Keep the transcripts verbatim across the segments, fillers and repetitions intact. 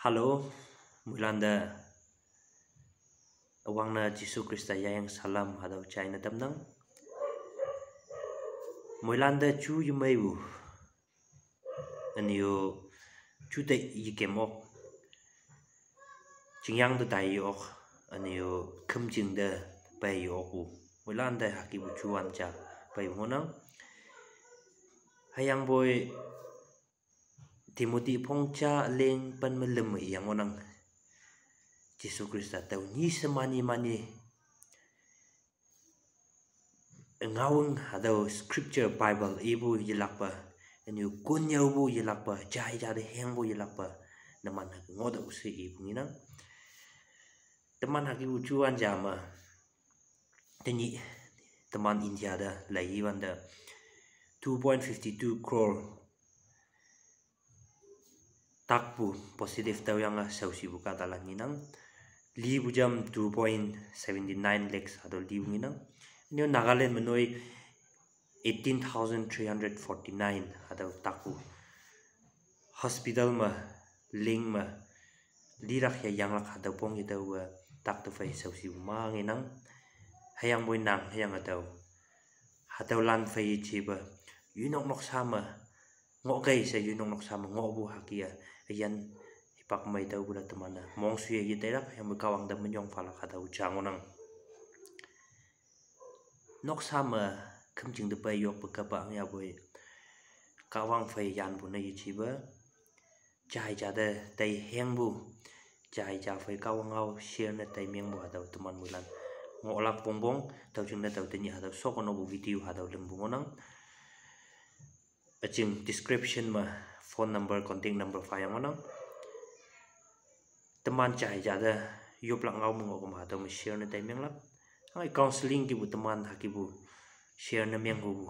Hello, moilante üwangne Jesu Khrista yayang salam hatüo jaine tamnang. Moilante ju yemeipu, ünyu ju te yekem ok, chingyang te tai ye ok, ünyu khümjing te pei ye okpu, moilante hükepu juwan ja pei ngohnang. Hüyangpoi Timothy üpong ja leng pen me lüm me iyang ngohnang. Jesu Khrista tao nyi she mani mani ngaowang hatüo scripture Bible ipu yelakpa, ünyu konyaopu yelakpa, jai ja te hengpu yelakpa, numan hüke ngohtüoh she ipu ngenang. Teman hükepu juwan ja me, tenyih teman India te lei iwante two point fifty two crore takpu positive tüoyange shaoshipu kahtalan ngenang. Lipu jam two point seventy nine lakhs hatüo lipu ngenang. Ünyu Nagaland me noi eighteen thousand three hundred forty nine hatüo takpu hospital me, ling me, lilak ya yanglak hatüo pong yetüowe takte phei shaoshipu ma ngenang. Hüyangpoi nang hüyange tao hatüolan phei yejepe, yunok noksa me ngohkei she yunok noksa me ngohpu hüke a, üyin hipak mei tüopu la teman-e mongshuye yeteilak, hüyangpoi Kahwang te minyong phalak hatüo ja ngohnang. Noksa me khümjing te pei yokpe kepa angyapoi, Kahwang phei yanpu ne yejepe, jai ja te tai hengpu, jai ja phei Kahwang ngao share ne tai mengpu hatüo teman moilan ngohlak pongpong, tüo jingne tao tenyih hatüo shokonopu video hatüo lingpu ngohnang. Üjing description me phone number, contact number phayang ngohnang. Teman jai ja te yoplak ngao me ngoh kema hatüo me share ne tai menglak. Hangai counseling kihpu teman hükepu share ne menghupu,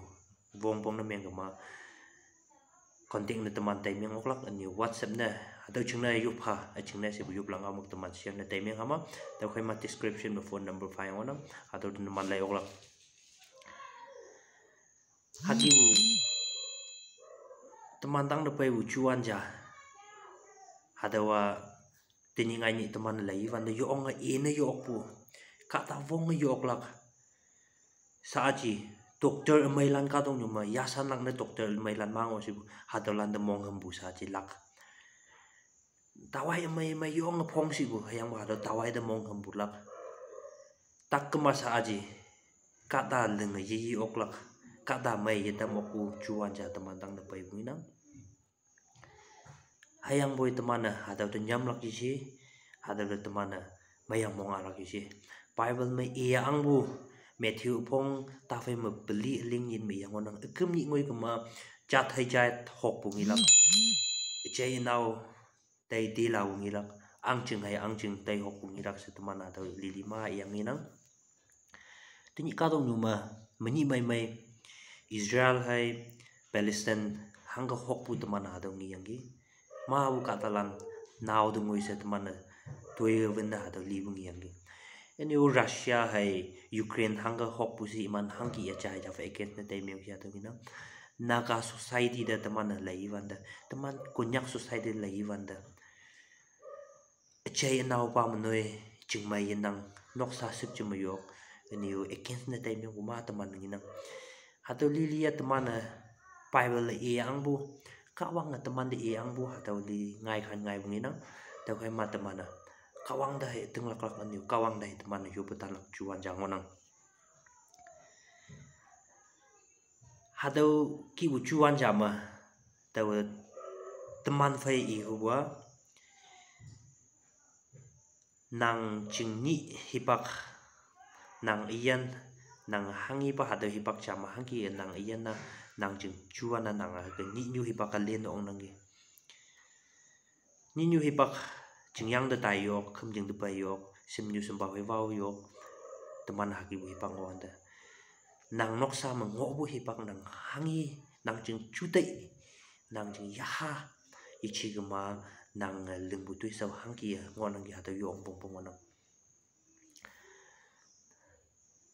wongpong ne meng kema contact ne teman tai meng oklak, ünyu WhatsApp ne, hatüo jingne yoppha, üjingne shepu yoplak ngao me teman share ne tai meng hama, tüokhei ma description me phone number phayang ngohnang, hatüo te numan lei oklak. Hükepu teman tangte peipu juwan ja, hatüowa tenyih ngainyih teman lei iwante yonge ine yokpu, kahta wonge yoklak. Shaaji, doctor ümeilan kahtoknyu me yashanlak ne doctor ümeilan ma ngoh shipu, hatüolante monghümpu shaaji lak. Tawai ümei ümei yonge phong shipu, hüyangpoi hatüo tawai te monghümpu lak. Tak kema shaaji, kahta linge yeyi oklak, kahta mei yetam okpu juwan ja teman tangte peipu ngenang. Hüyangpoi teman-e hatüo te nyamlak yeje, hatüo te teman-e meyang mongalak yeje. Bible me iyangpu, Matthew üpong taphei me peli üleng yin me iyang ngohnang, üküm nyih ngoi kema, jat hei jat hokpu ngelak, jai nao tei tilapu ngelak, ahngching hei ahngching tei hokpu ngelak she teman hatüo lili ma iyang ngenang. Tenyih kahtoknyu me, menyih meimei, Israel hei Palestine hangke hokpu teman hatüo ngeyangki. Mapu kahtalan nao te ngoi she teman-e toiye win ne hatüo lipu ngeyangki. Ünyu Russia hei Ukraine hangke hokpu she iman hangke ya jai ja phei against ne tai meng she hatüo ngenang. Naga society te teman-e lei iwante, teman Konyak society lei iwante, üjai ünaopa me noi chingmei yenang, noksa shüp jeme yok, ünyu against ne tai mengpu ma teman ngenang. Hatüo lili ya teman-e Bible-e iyangpu, Kahwange temante iyangpu hatüo li ngai khan ngaipu ngenang. Tüokhei ma teman-e Kahwang te hei tinglaklak, ünyu Kahwang te hei teman-e yoppe tanlak juwan ja ngohnang. Hatüo kihpu juwan ja me, taowe teman phei ihupu-a, nang ching nyih hipak, nang üyin, nang hanghipa hatüo hipak ja me hangke nang üyin-a, nang ching juwan-a nang hüke nyihnyu hipak-a lin ongnangki. Nyihnyu hipak, chingyang te tai yok, khümjing te pei yok, shimnyu shimpao hei wao yok, teman hükepu hipak ngohwante, nang noksa me ngohpu hipak nang hanghi, nang ching jutei, nang ching yaha, yeji kema, nang lingpu toishao hangke ngohnangki hatüo yong pongpong ngohnang.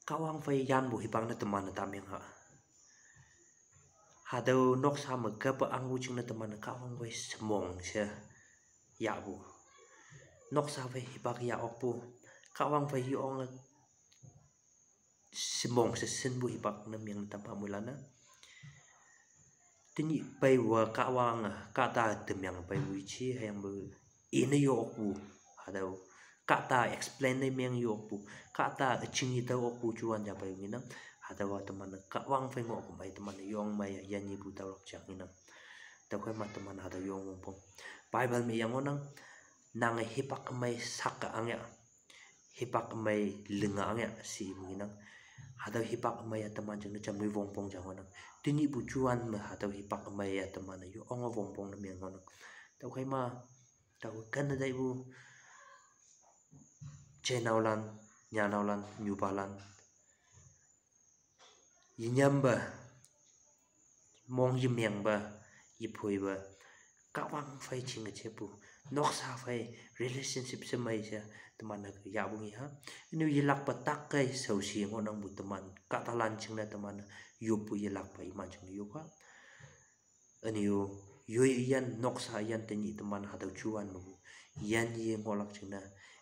Kahwang phei yanpu hipak ne teman-e tamyang ha. Hatüo noksa me kepa angpu jingne teman-e Kahwang phei shemong she yahpu, noksa phei hipak ya okpu, Kahwang phei yonge shimong she shinpu hipak ne meng tam ha moilan-e. Tenyih peiwe Kahwange kahta temyang peiwe ichi hüyangpoi ine yo okpu, hatüo kahta explain ne meng yo okpu, kahta üching itüoh okpu juwan ja pei ngenang. Hatüowa teman-e Kahwang phei ngoh kümei teman-e yong mei-e yanyepu taolak ja ngenang. Tüokhei ma teman hatüo yong wongpong. Bible me yang ngohnang, nange hipak ümei sak-e angya, hipak ümei linge angya she ipu ngenang. Hatüo hipak ümei-a teman jingne jamnoi wongpong ja ngohnang. Tenyihpu juwan me hatüo hipak ümei-a teman-e yo onge wongpong ne meng ngohnang. Tüokhei ma, tao kenne taipu jeinaolan, nyanaolan, nyupalan, yenyampe, mong yemengpe, yephoipe, Kahwang phei jinge jepu, noksa phei relationship she mei she teman-e yahpu ngi ha. Ünyu yelakpe takkei shaoshi ngohnangpu teman kahtalan jingne teman-e yoppu yelakpe iman jingne yop ha. Ünyu yoi üyin, noksa üyin tenyih teman hatüo juwan mepu yanye ngohlak jingne,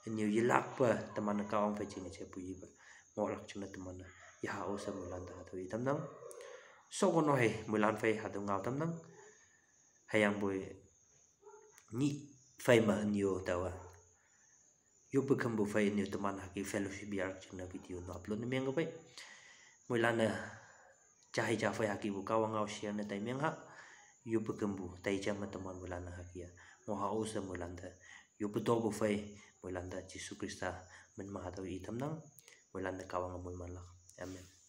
ünyu yelakpe teman-e Kahwang phei jinge jepu ipe ngohlak jingne teman-e yaha-o she moilan te hatüo itamnang. Shokono hei moilan phei hatüo ngao tamnang. Hüyangpoi nyih phei me ünyu taowa yoppe kümpu phei ünyu teman hüke fellowship yahlak jingne video no upload ne mengke pei. Moilan-e jahei ja phei hükepu Kahwang ngao share ne tai meng ha. Yoppe kümpu tai ja me teman moilan-e hüke-a ngoh ha-o she moilan te yoppe topu phei moilan te Jesu Khrista min me hatüo itamnang. Moilan te Kahwange moimanlak. Amen.